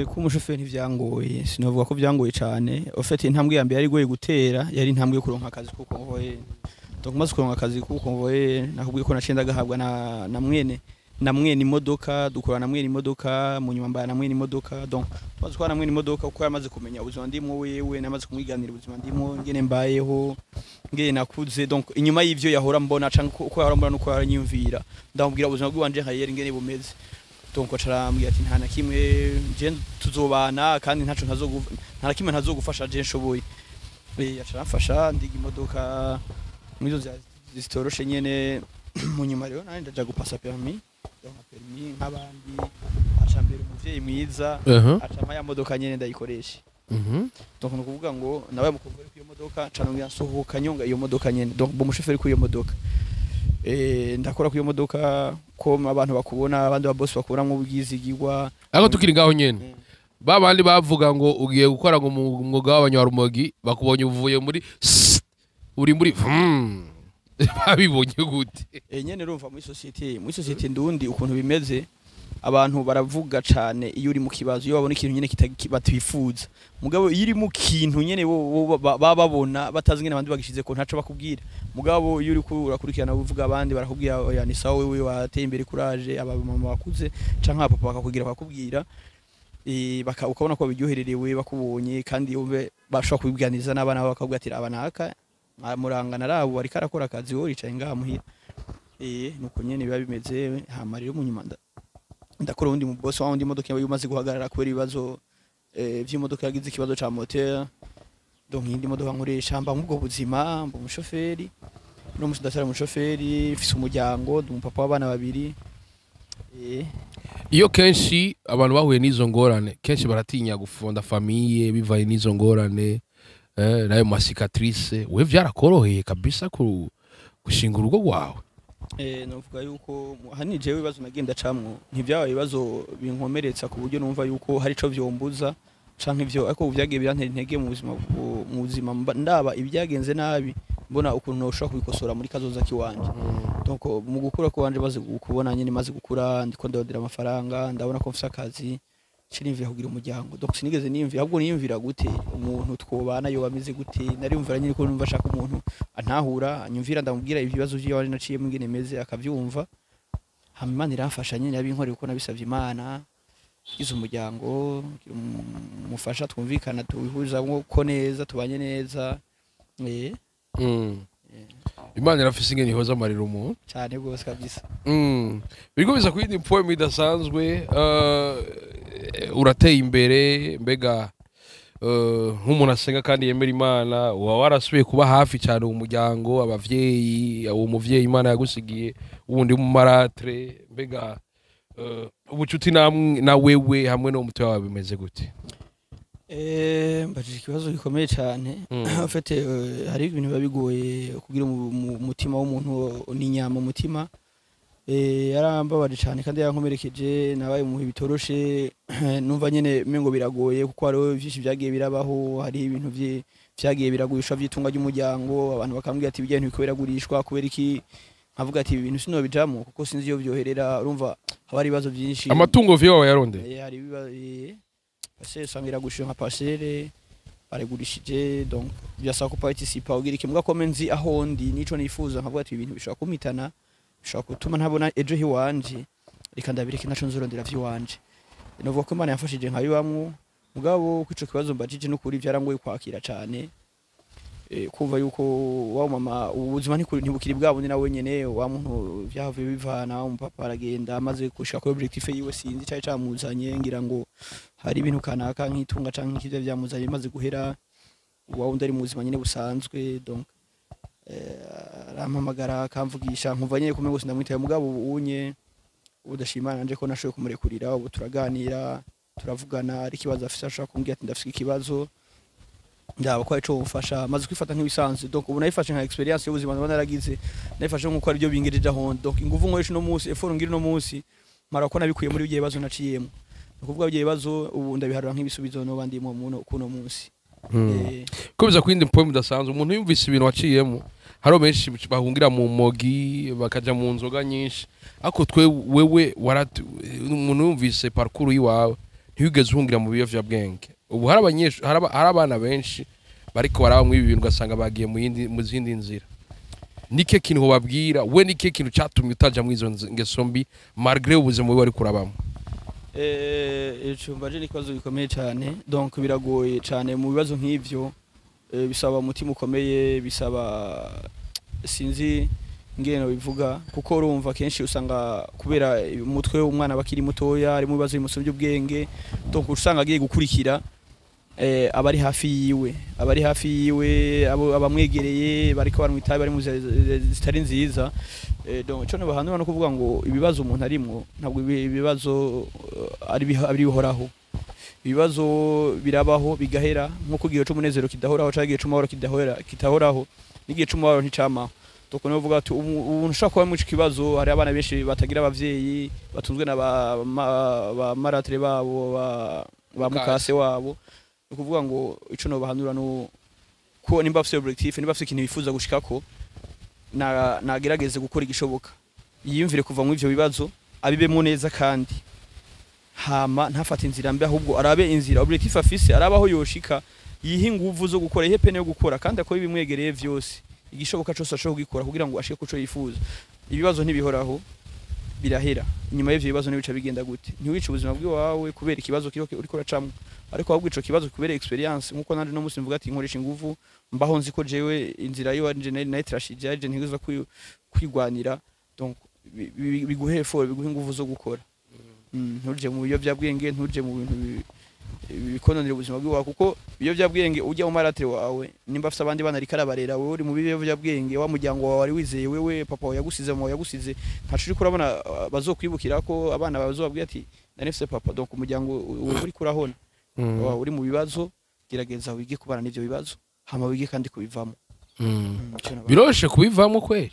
Kuba umushoferi ntivyangoye, sinovuga ko vyangoye cane. En fait intambwe ya mbere yari igoye gutera yari intambwe yo kuronka akazi ko convoyeur. Donc maze kuronka akazi ko convoyeur, nakubwiye ko naciye ndagahabwa na mwene imodoka, dukora na mwene imodoka. Mu nyuma mbaya na mwene imodoka. Donc tumaze gukora na mwene imodoka, kuko yamaze kumenya ubuzima ndimwo wewe, namaze kumwiganira ubuzima ndimwo, ngene mbayeho, ngene nakuze. Donc inyuma y'ivyo yahora mbona canke uko yahora mbona nuko yahora nyumvira, ndamubwira ubuzima bw'iwanje nkayeri ngene bumeze. Donc acarambwira ati: "Nta na kimwe, je tuzobana kandi ntaco nta na kimwe ntazogufasha je nshoboye." Acaramfasha ndiga imodoka muri izo nzira zitoroshe nyene. Mu nyuma rero nanje ndaja gupasa permis, ndonka permis nk'abandi, aca mbere umuvyeyi mwiza, aca ampa ya modoka nyene ndayikoresha. Donc ni ukuvuga ngo nabaye umukonvoyeri kuri iyo modoka, nca nongera nsohoka nyonga iyo modoka nyene, donc mba umushoferi kuri iyo modoka. Ndakora kuri iyo modoka ko abantu bakubona, abandi ba boss bakubonamwo ubwizigirwa. Ariko tukiri ngaho nyene, ba bandi bavuga ngo ugiye gukora ngo mu mwuga w'abanywarumogi, bakubonye uvuye muri uri muri babibonye gute? Nyene urumva muri société ndundi ukuntu bimeze, abantu baravuga cane iyo uri mu kibazo, iyo babona ikintu nyene batifuza. Mugabo iyo uri mu kintu nyene bo baba babona batazi ingene abandi bagishize ko ntaco bakubwira. Mugabo iyo uriko urakurikirana uvuga abandi, barakubwira: "Oya, ni sawa, wewe wateye imbere, courage." Aba mama bakuze canke abapapa bakakubwira. Ukabona ko biryohererewe bakubonye, kandi ube bashobora kubiganiriza n'abana babo, bakavuga ati aba naka murangana arabo ariko arakora akazi, wowe wicaye ngaha muhira. Nuko nyene biba bimeze. Hama rero mu nyuma ndakora uwundi mu boss wa wundi, imodoka yawe imaze guhagarara kubera ibibazo vy'imodoka, yagize ikibazo ca moteur. Donc iyindi modoka nkoresha, mba nk'ubwo buzima, mba umushoferi. No musi ndacara umushoferi, mfise umuryango, ndi umupapa w'abana babiri. Iyo kenshi abantu bahuye n'izo ngorane, kenshi baratinya gufonda famille bivaye n'izo ngorane, nayo ma cicatrices. We vyarakoroheye kabisa ku gushinga urugo rwawe? Novuga yuko ahanini jewe ibibazo nagenda camwo ntivyabaye ibibazo binkomeretsa ku buryo numva yuko hari ico vyombuza canke ivyo, ariko ubu vyagiye birantera intege mu buzima, mu buzima ndaba ibyagenze nabi, mbona ukuntu noshobora kubikosora muri kazoza kiwanje. Donc mu gukura kwanje, maze kubona nyene, maze gukura, ndiko ndondera amafaranga, ndabona ko mfise akazi, niyumvira kugira umuryango. Donc sinigeze niyumvira, ahubwo niyumvira gute umuntu twobana yoba ameze gute. Nariyumvira nyine ko numva ashaka umuntu antahura, anyumvira, ndamubwira ibibazo by'iwanje naciyemo ingene meze, akavyumva. Hama Imana iramfasha nyine, yabinkoreye uko nabisavye Imana. Ngize umuryango, ngira umufasha twumvikana, tubihuza ko neza, tubanye neza. Imana irafise ingene ihoza amarira umuntu. Cyane rwose kabisa. Biriko biza kuyindi poem idasanzwe. Urateye imbere. Mbega nk'umuntu asenga kandi yemera Imana, uba warasubiye kuba hafi cyane uwo muryango, abavyeyi, uwo muvyeyi Imana yagusigiye wundi mu marâtre, mbega ubucuti namwe na wewe hamwe n'uwo mutwe wawe bimeze gute? Mbajije ikibazo gikomeye cyane. En fait, hari ibintu biba bigoye kugira umutima w'umuntu ni inyama. Umutima yarambabaje cyane kandi yarankomerekeje, nabaye mu bihe bitoroshe. Numva nyene mengo biragoye, kuko hariho byinshi byagiye birabaho, hari ibintu vyagiye biragurishwa by'itunga ry'umuryango, abantu bakambwira ati ibijyanye ntibiko biragurishwa kubera iki, nkavuga ati ibi bintu sinobijamo kuko sinzi iyo byoherera. Urumva haba hari ibibazo byinshi. Amatungo vieux wawe yarondeye? Hari parcelle usanga iragurishije, nka parcelle barigurishije, donc byasaba ko participa ugira iki. Mbwa ko nzi aho ndi nico nifuza, nkavuga ati ibintu bishobora kumpitana, bishobora gutuma ntabona ejo hiwanje, reka ndabireke, naco nzorondera vy'iwanje. Novuga ko Imana yamfashije nkabibamwo. Mugabo ko ico kibazo mbajije, n'ukuri byarangoye kwakira cane, kumva yuko wa mama ubuzima ntibukiri bwabo ni nawe nyene wa muntu vyavuye bivana, umupapa aragenda amaze gushika kuri objectif yiwe, sinzi cari camuzanye, ngira ngo hari ibintu kanaka nk'itunga canke nk'ivyo vyamuzanye bimaze guhera, wa wundi ari mu buzima nyene busanzwe. Donc arampamagara akamvugisha, nkumva nyene kumwe gusa ndamwitaye. Mugabo ubu unye ubu ndashima nanje ko nashoboye kumurekurira, ubu turaganira, turavugana, ari ikibazo afise ashobora kumbwira ati ndafise ikibazo, ndaba ko arico mufasha. Maze kwifata nk'ibisanzwe. Donc ubu nayifashe nka expérience y'ubuzima ndabona naragize, nayifashe nk'uko aribyo bingejeje aho. Donc inguvu nkoresha uno munsi, effort ngira uno munsi, mara ko nabikuye muri ibyo bibazo naciyemo. Ni ukuvuga ibyo bibazo ubu ndabiharura nk'ibisubizo noba ndimo muno kuno munsi. Ko biza kuyindi poem idasanzwe, umuntu yumvise ibintu waciyemo, hariho benshi bahungira mu mogi, bakaja mu nzoga nyinshi, ariko twe wewe umuntu yumvise parcours yiwawe, ntiwigeze uhungira mu biyovyabwenge. Ubu hari abanyeshu, hari abana benshi bariko baraba muri ibi bintu, ugasanga bagiye mu zindi nzira. Nike kintu wababwira we? Nike kintu cyatumye utaja muri izo ngeso mbi malgré ubuzima bubi wari kurabamo? Ico mbaje ni ikibazo gikomeye cyane. Donc biragoye cyane mu bibazo nk'ivyo, bisaba umutima ukomeye, bisaba, sinzi ingene bivuga, kuko urumva kenshi usanga kubera umutwe w'umwana bakiri mutoya ari mu bibazo bimusumvye ubwenge, donc usanga agiye gukurikira abari hafi yiwe, abari hafi yiwe, abo abamwegereye bariko baranywa itabi, bari mu nzira zitari nziza. Donc ico nobahanura no kuvuga ngo ibibazo umuntu arimwo ntabwo ibibazo ari bihoraho. Ibibazo birabaho bigahera, nkuko igihe c'umunezero kidahoraho canke igihe c'umubabaro kidahora kitahoraho, n'igihe c'umubabaro nticamaho. Donc niyo uvuga ati ubu ushobora kuba muri ico kibazo, hari abana benshi batagira abavyeyi, batunzwe na ba marâtre babo, ba mukase wabo. Ni ukuvuga ngo ico nobahanura no ko nimba afise objectif, nimba afise ikintu yifuza gushikako, na nagerageze gukora igishoboka, yiyumvire kuva muri ivyo bibazo, abibemo neza, kandi hama ntafate inzira mbi, ahubwo arabe inzira objectif afise, arabe aho yoshika, yihe inguvu zo gukora, ihe peine yo gukora, kandi akora ibimwegereye vyose, igishoboka cose ashobora kugikora kugira ngo ashike kuco yifuza. Ibibazo ntibihoraho. Birahera. Inyuma y'ivyo bibazo n'ibica bigenda gute? Ntiwice ubuzima bw'iwawe kubera ikibazo kiriho uriko uracamwo, ariko ahubwo ico kibazo kubera expérience. Nkuko nanje no musi mvuga ati nkoresha inguvu, mbaho nzi ko jewe inzira yiwanje nayitrashije, yaje ntigeza kwigwanira. Donc biguhe effort, biguhe inguvu zo gukora. Ntuje mu biyovyabwenge, ntuje mu bintu bikononera ubuzima bwawe, kuko ibiyovyabwenge ujya mu maratire wawe, nimba afise abandi bana ariko arabarera, wewe uri mu biyovyabwenge, wa muryango wawe wari wizeye wewe, papa wawe yagusize, mama wawe yagusize, ntaco uriko urabona bazokwibukira ko abana bazobabwira ati nari mfise papa. Donc umuryango uba uriko urahona. Waba uri mu bibazo, gerageza wige kubana n'ivyo bibazo, hama wige kandi kubivamo. Ico Biroshe kubivamo kweli?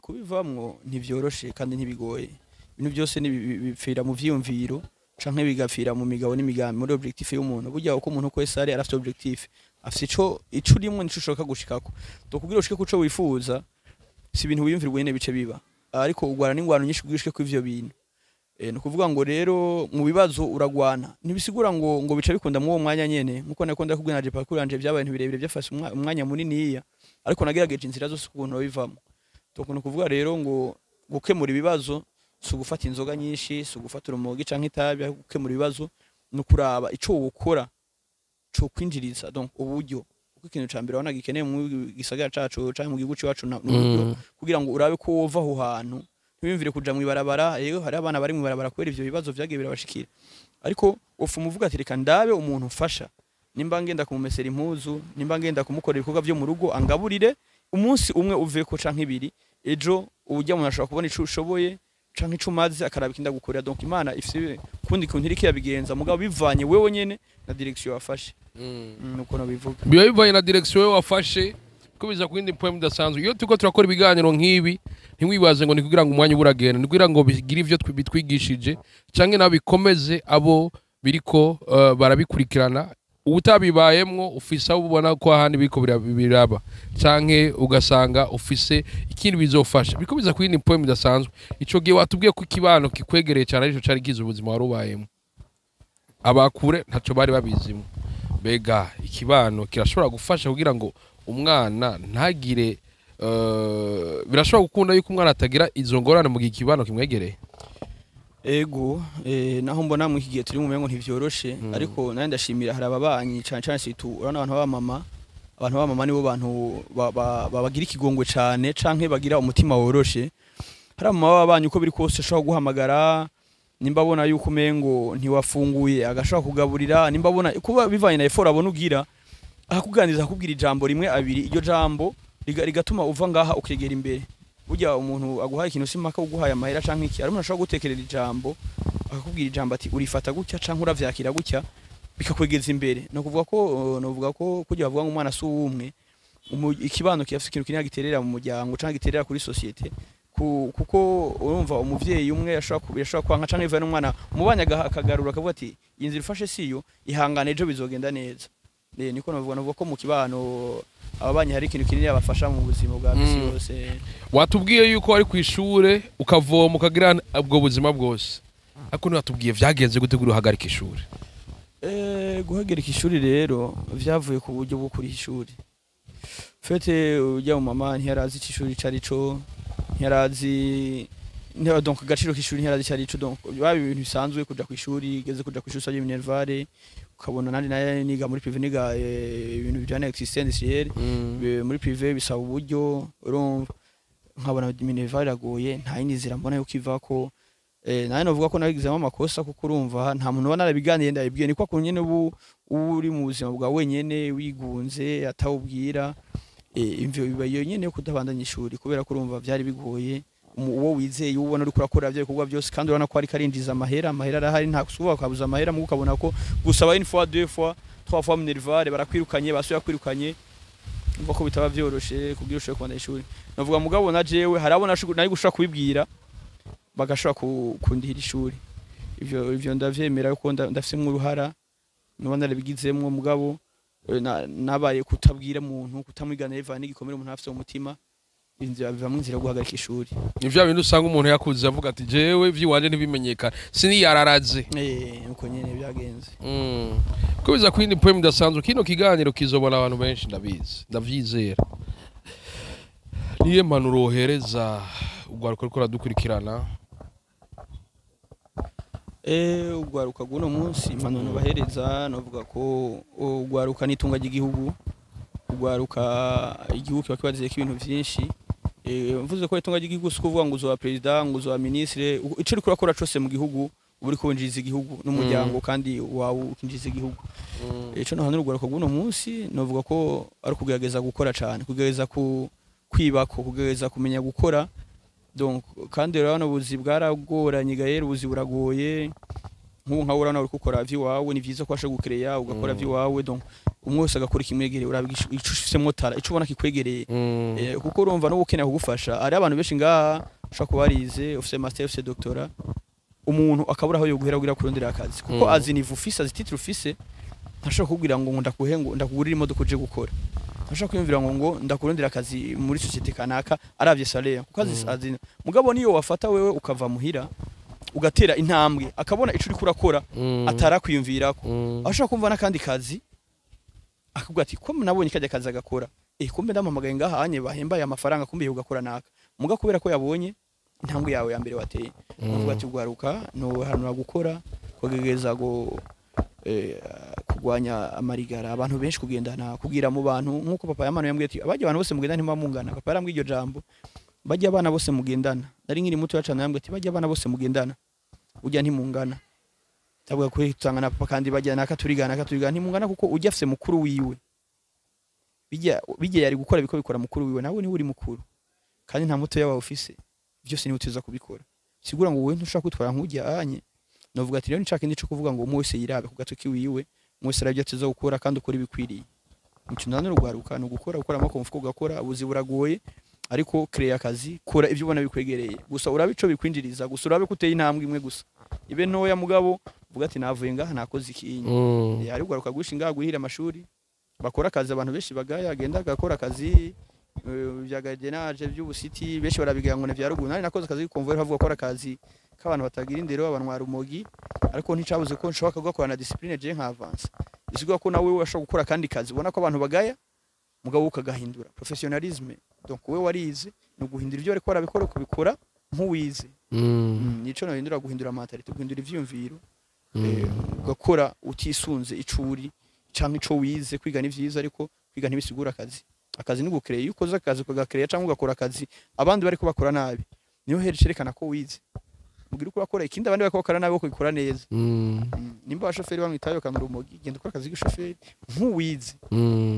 Kubivamwo ntivyoroshe kandi ntibigoye. Ibintu byose bipfira mu vyiyumviro canke bigapfira mu migabo n'imigambi, muri objectif y'umuntu. Burya uko umuntu kwese ari arafite objectif, afite ico urimwo nico ushaka gushikako. Donc kugira ushike kuco wifuza, si ibintu wiyumvira wenyene bice biba, ariko ugwana n'ingwano nyinshi kugira ushike kw'ivyo bintu. Ni ukuvuga ngo rero mu bibazo uragwana, ntibisigura ngo bica bikunda muri uwo mwanya nyene. Nkuko nako ndakubwira, naje parcours yanje byabaye ibintu birebire, byafashe umwanya muniniya, ariko nagerageje inzira zose ukuntu bivamo. Donc ni ukuvuga rero ngo gukemura ibibazo si ugufata inzoga nyinshi, si ugufata urumogi canke itabi, ariko gukemura ibibazo ni ukuraba ico wokora co kwinjiriza, donc uburyo, kuko ikintu ca mbere urabona gikeneye mu gisagara cacu canke mu gihugu c'iwacu ni uburyo, kugira ngo urabe ko wova aho hantu. Ntiwiyumvire kuja mw'ibarabara. Rero hari abana bari mw'ibarabara kubera ivyo bibazo vyagiye birabashikira, ariko ufuma uvuga ati reka ndabe umuntu mfasha, nimba ngenda kumumesera impuzu, nimba ngenda kumukorera ibikorwa vyo mu rugo, angaburire umunsi umwe uveko canke ibiri, ejo ujya umuntu ashobora kubona ico ushoboye canke ico umaze, akaraba ikindi agukorera. Donc Imana ifise kundi kuntu iriko irabigenza, mugabo bivanye wewe nyene na direction wafashe. Nuko nabivuga. Biba bivanye na direction wewe wafashe. Kubiza ku yindi point idasanzwe, iyo turiko turakora ibiganiro nk'ibi, ntimwibaze ngo ni kugira ngo umwanya uba uragenda, ni kugira ngo bigire ivyo bitwigishije canke nabo bikomeze abo biriko barabikurikirana. Utabibayemwo ufise abo ubona ko ahandi biriko biraba, canke ugasanga ufise ikindi bizofasha. Biriko biza ku yindi point idasanzwe. Ico gihe watubwiye ko ikibano kikwegereye cyane arico cari gize ubuzima wari ubayemo, abakure ntaco bari babizimo. Mbega ikibano kirashobora gufasha kugira ngo umwana ntagire birashobora gukunda yuko umwana atagira izo ngorane mu gihe ikibano kimwegereye? Ego, naho mbona mu iki gihe turi mu mengo ntivyoroshe, ariko nari ndashimira hari ababanyi cane cane, surtout urabona abantu b'abamama. Abantu b'abamama nibo bantu babagira ikigongwe cane canke bagira umutima woroshe. Hari abamama b'ababanyi, uko biri kose ashobora guhamagara nimba abona yuko umengo ntiwafunguye, agashobora kugaburira, nimba abona kuba bivanye na effort abona ugira, akakuganiriza, akakubwira ijambo rimwe, abiri, iryo jambo rigatuma uva ngaha ukegera imbere. Burya umuntu aguhaye ikintu si mpaka uguhaye amahera canke iki, ari umuntu ashobora gutekerera ijambo, akakubwira ijambo ati urifata gutya canke uravyakira gutya, bikakwegeza imbere. No kuvuga ko novuga ko kurya bavuga ngo umwana si uwumwe, ikibano kirafise ikintu kinini giterera mu muryango canke giterera kuri société, kuko urumva umuvyeyi umwe yashobora kwanka canke bivaye n'umwana, umubanya akagarura akavuga ati iyi nzira ufashe siyo, ihangane, ejo bizogenda neza. Niko navuga ko mu kibano ababanyi hari ikintu kinini abafasha mu buzima bwa misi yose. Watubwiye yuko wari ku ishure ukavoma, ukagira ubwo buzima bwose, ariko ntiwatubwiye vyagenze gute kugira uhagarike ishure. Guhagarika ishuri rero vyavuye ku buryo bwo kuriha ishuri. Fete ujya mu mama ntiyarazi ico ishuri ico arico, ntiyarazi donc agaciro k'ishuri, ntiyarazi ico arico. Donc biba ibintu bisanzwe kuja ku ishuri, igeze kuja ku ishuri usabye minerval, ukabona nandi nayo niga muri privé, niga ibintu bijanye na électricité industrielle. Muri privé bisaba uburyo, urumva nkabona minerval iragoye, nta yindi nzira mbona yuko ivako. Nawe novuga ko nabigizemo amakosa, kuko urumva nta muntu ubona narabiganiye ndabibwiye. Ni kwa kuntu nyene ubu uba uri mu buzima bwa wenyene wigunze atawubwira. Imvyo biba iyo nyene yo kutabandanya ishuri, kubera ko urumva vyari bigoye. Uwo wizeye ubona uriko urakora bya bikorwa byose kandi urabona ko ariko arinjiza amahera, amahera arahari, nta kusuba ukabuza amahera, mugo ukabona ko gusaba une fois, deux fois, trois fois minerval barakwirukanye, basuye kwirukanye, umva ko bitaba vyoroshe kugira ushobore kubandanya ishuri. Navuga mugabo na jewe hari abo nari gushobora kubibwira bagashobora kundihira ishuri. Ivyo ndavyemera ko ndafisemwo uruhara, nuba narabigizemwo, mugabo nabaye kutabwira umuntu, kutamwigana bivanye n'igikomere umuntu afise mu mutima, inzira bivamwo inzira yo guhagarika ishuri. Ni vya bintu usanga umuntu yakuze avuga ati jewe ivy'iwanje ntibimenyekana, siniyararaze. Uko nyene byagenze. Kubiza ku yindi poem idasanzwe, kino kiganiro kizobona abantu benshi, ndabizi, ndavyizera. Niye mpanuro wohereza Ugwaruka ruriko ruradukurikirana. Ugwaruka guno munsi, impanuro bahereza, novuga ko ugwaruka n'itunga ry'igihugu. Ugwaruka, igihugu kiba kibaziyeko ibintu vyinshi. Mvuze ko itunga ry'igihugu, si ukuvuga ngo uzoba perezida, ngo uzoba ministre. Ico uriko urakora cose mu gihugu, uba uriko winjiriza igihugu n'umuryango, kandi wawe ukinjiriza igihugu. Ico nohanura urwaruka rw'uno munsi, novuga ko ari ukugerageza gukora cane, kugerageza ku kwibako, kugerageza kumenya gukora. Donc kandi rero hano ubuzi bwaragoranye gahere, ubuzi buragoye. Nk'ubu nkawe urabona uriko ukora vy'iwawe, ni vyiza ko washa gukereya ugakora vy'iwawe. Donc umwe wese agakora ikimwegereye, uraba ico ufisemwo tara, ico ubona kikwegereye. Kuko urumva n'ubu ukeneye kugufasha, hari abantu benshi ngaha ushobora kuba warize, ufise master, ufise doctorat, umuntu akabura aho yoguhera kugira kurondera akazi, kuko azi niveau ufise, azi titre ufise. Ntashobora kukubwira ngo ndakuhe, ngo ndakugurira imodoka uje gukora. Ntashobora kwiyumvira ngo ndakurondera akazi muri société kanaka aravye salaire, kuko azi, azi. Mugabo niyo wafata wewe ukava muhira ugatera intambwe, akabona ico uriko urakora atarakwiyumvirako, ashobora kumva n'akandi kazi, akubwira ati: "Ko nabonye kajya kazi agakora, kumbe ndamuhamagaye ngaha anye bahembaye amafaranga, kumbe ugakora naka." Muga kubera ko yabonye intambwe yawe ya mbere wateye. Uvuga ati ugwaruka no hanura gukora, kugerageza go kurwanya amarigara, abantu benshi kugendana, kugira mu bantu nkuko papa yamano yambwiye ati: "Abajya abantu bose mugendana ntimubamungana." Papa yarambwiye iryo jambo: "Bajya abana bose mugendana." Nari nkiri muto cyane, yambwiye ati: "Bajya abana bose mugendana ujya ntimungana." Ndavuga ko usanga na papa kandi bajya naka turigana, naka turigana, ntimungana, kuko ujya afise mukuru wiwe, bijya bijya yari gukora biko bikora mukuru wiwe, nawe niwe uri mukuru kandi nta muto yawe ufise, byose niwe utiza kubikora. Sigura ngo wowe ntushaka kwitwara nk'ujya anye. Novuga ati rero nshaka indi cyo kuvuga ngo umwe wese yirabe ku gatoki wiwe, umwe wese arabyo atiza gukora, kandi ukora ibikwiriye. Ikintu n'urugwaruka ni ugukora, gukora amaboko mu mufuko, ugakora. Ubuzi buragoye, ariko créer akazi, kora ibyo ubona bikwegereye gusa, urabe ico bikwinjiriza gusa, urabe ko uteye intambwe imwe gusa, ibe ntoya, mugabo uvuga ati: "Navuye ngaha nakoze ikintu." Hari ugaruka gushi ngaha guhira amashuri, bakora akazi, abantu benshi bagaya, agenda agakora akazi bya gardiennage, by'ubusiti, benshi barabigira ngo ni vya ruguru. Nari nakoze akazi k'convoyeur, havuga ko akazi k'abantu batagira indero, abantu rumogi, ariko nticabuze ko nshobora kugakora na discipline je nka avance. Bisigura ko nawe washobora gukora kandi kazi ubona ko abantu bagaya, mugabo ukagahindura professionnalisme. Donc wowe warize, ni uguhindura ibyo bariko barabikora, ukabikora nk'uwize. Nico nohindura: guhindura mentalité, guhindura ivyiyumviro, ugakora utisunze icuri canke ico wize. Kwiga ni vyiza, ariko kwiga ntibisigura akazi. Akazi ni gucréer. Iyo ukoze akazi ukagacréer, cyangwa ugakora akazi abandi bariko bakora nabi, niyo hera cerekana ko wize. Mugira uko urakora ikindi abandi bariko bakora nabi, ukabikora neza. Nimba abashoferi banywa itabi, bakanywa urumogi, genda ukora akazi k'ishoferi nk'uwize,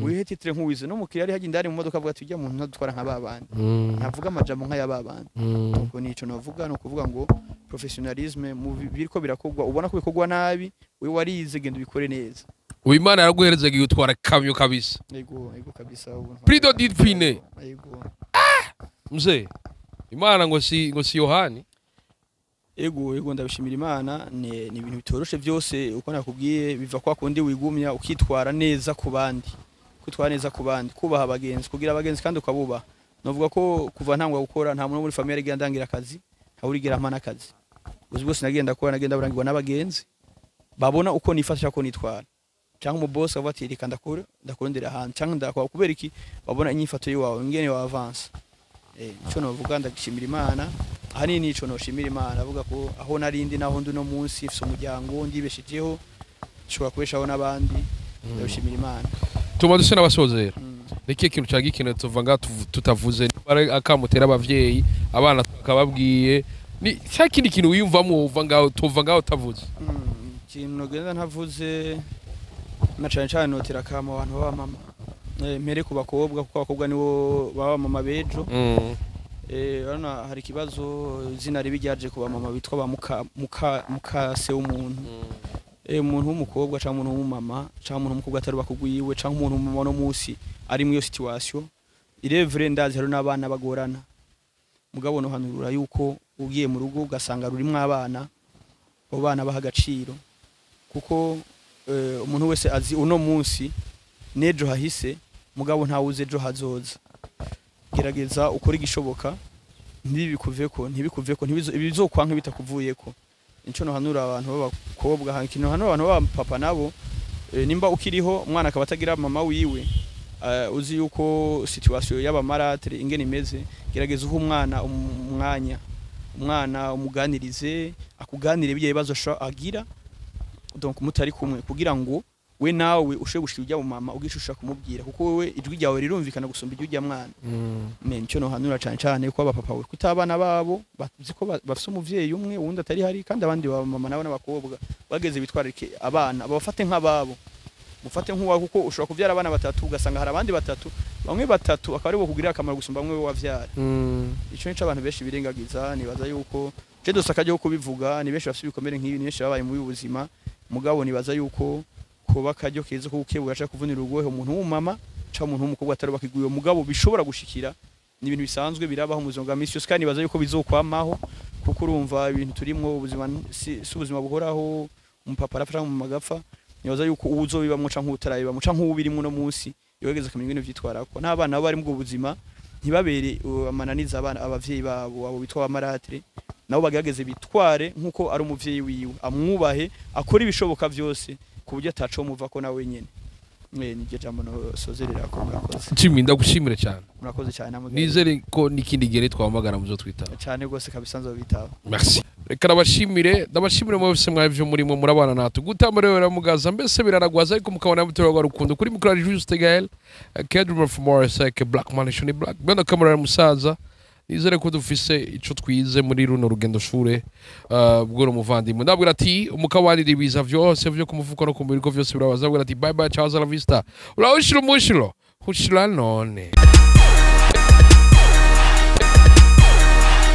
wihe titre nk'uwize. N'umukiriya ari hajya indani mu modoka avuga ati: "Ujya muntu ntadutwara nka babandi, ntavuga amajambo nk'aya babandi." Ubwo nico navuga, ni ukuvuga ngo professionnalisme mu biriko birakorwa, ubona ko bikorwa nabi, wewe warize, genda ubikore neza. Uyu Imana yaraguhereza utwara kamyo kabisa. Ego kabisa, ubu Plus de 10 pine. Ego. Mzee, Imana ngo si Yohani. Ego, ndabishimira Imana. Ni ibintu bitoroshe byose, uko nakubwiye, biva kwa kundi wigumya ukitwara neza ku bandi, kwitwara neza ku bandi, kubaha abagenzi, kugira abagenzi kandi ukabubaha. Novuga ko kuva ntangwa gukora, nta muntu wo muri famille yarigera ndangira akazi, ntawe urigera ampa n'akazi. Uzi bwose nagenda gukora, nagenda burangirwa n'abagenzi babona uko nifasha, ko nitwara, cyangwa umubosi avuga ati: "Reka ndakure ndakurondera ahantu," cyangwa ndakora. Kubera iki? Babona inyifato yiwawe, ingene wa avance. Ico novuga, ndagishimira Imana ahanini. Nico noshimira Imana, avuga ko aho narindi naho ndi no munsi, mfise umuryango, ndibeshejeho, nshobora kubeshaho n'abandi. Ndabishimira Imana. Tuma duse n'abasozera. Ni ikihe kintu cyari gikenewe tuva ngaha tutavuze? Niba ari akamutera abavyeyi, abana tukababwiye, ni cya kindi kintu wiyumvamo uva ngaho, tuva ngaho utavuze? Ikintu nogenda ntavuze, na cane cane notera akamo abantu b'abamama. Mpere ku bakobwa, kuko abakobwa nibo baba mama b'ejo. Urabona hari ikibazo, izina ribi ryaje ku bamama bitwa ba muka se w'umuntu. Umuntu w'umukobwa cyangwa umuntu w'umumama, cyangwa umuntu w'umukobwa atari bakugwiwe, cyangwa umuntu w'umumama no munsi ari muri iyo situation irevure, ndazi hari n'abana bagorana. Mugabo no hanurura yuko ugiye mu rugo ugasanga rurimwo abana, abo bana baha agaciro, kuko umuntu wese azi uno munsi n'ejo hahise, mugabo ntawuzi ejo hazoza. Gerageza ukore igishoboka ntibikuveko, ntibikuveko, ibizokwanka bitakuvuyeko. Nico nohanura abantu b'abakobwa. Ikintu hanura abantu b'abapapa nabo, nimba ukiriho, umwana akaba atagira mama wiwe. Uzi yuko situation y'abamarâtre ingene imeze, gerageza uha umwana umwanya, umwana umuganirize, akuganire bijya bibazo agira, donc mutari kumwe, kugira ngo we nawe ushobore gushika ujya mu mama ugishusha kumubwira, kuko wewe ijwi ryawe rirumvikana gusumba ijwi rya mwana. Me nicyo nohanura cyane cyane ko abapapa we kuta abana babo bazi ko bafise umuvyeyi umwe, uwundi atari hari, kandi abandi ba mama nabo n'abakobwa bageze bitwararike abana, babafate nk'ababo, mufate nk'uwawe, kuko ushobora kuvyara abana batatu, ugasanga hari abandi batatu, bamwe batatu akaba aribo kugirira akamaro gusumba bamwe we wavyara. Ico nico abantu benshi birengagiza. Nibaza yuko je dose akajya kubivuga, ni benshi bafise ibikomere nk'ibi, ni benshi babaye muri ubuzima, mugabo nibaza yuko kuba akaryo keza ko gukebura canke kuvunira urugohe umuntu w'umumama canke umuntu w'umukobwa atarubaka iguyo, mugabo bishobora gushikira, ni ibintu bisanzwe birabaho mu buzima bwa misi yose, kandi nibaza yuko bizokwamaho, kuko urumva ibintu turimwo, ubuzima si ubuzima buhoraho, umupapa arapfa canke umumama agapfa. Nibaza yuko uwuzobibamwo canke uwutarabibamwo canke uwubirimwo uno munsi yogerageza akamenya ingene vyitwarako, n'abana babo bari mu ubwo buzima ntibabere amananiza abana abavyeyi babo, abo bitwa abamarâtre, nabo bagerageze bitware nk'uko ari umuvyeyi wiwe, amwubahe, akore ibishoboka vyose ku buryo ataco muvako nawe nyene. Niryo jambo nosozerera ko. Murakoze. Jimmy, ndagushimire cyane. Murakoze cyane namwe. Nizere ko n'ikindi gihe twamagana muzo twitaba. Cyane rwose kabisa, nzobitaba. Merci. Reka ndabashimire, ndabashimire mwese mwavyo murimo murabana natwe gutamba rero biramugaza, mbese biraragwaza, ariko mukabona muterwa rukundo. Kuri mukuru ari Juste Gaël Kedrum from Morris Black Man Shoni Black benda kamera musaza. Nizere ko dufise ico twize muri runo rugendo shure bw'uno muvandimwe. Ndabwira ati umukawanira ibiza vyose vyo ku mufuko no ku mubiri ko vyose birabaza. Ndabwira ati bye bye, ciao, la vista, urawushira umushiro hushira none.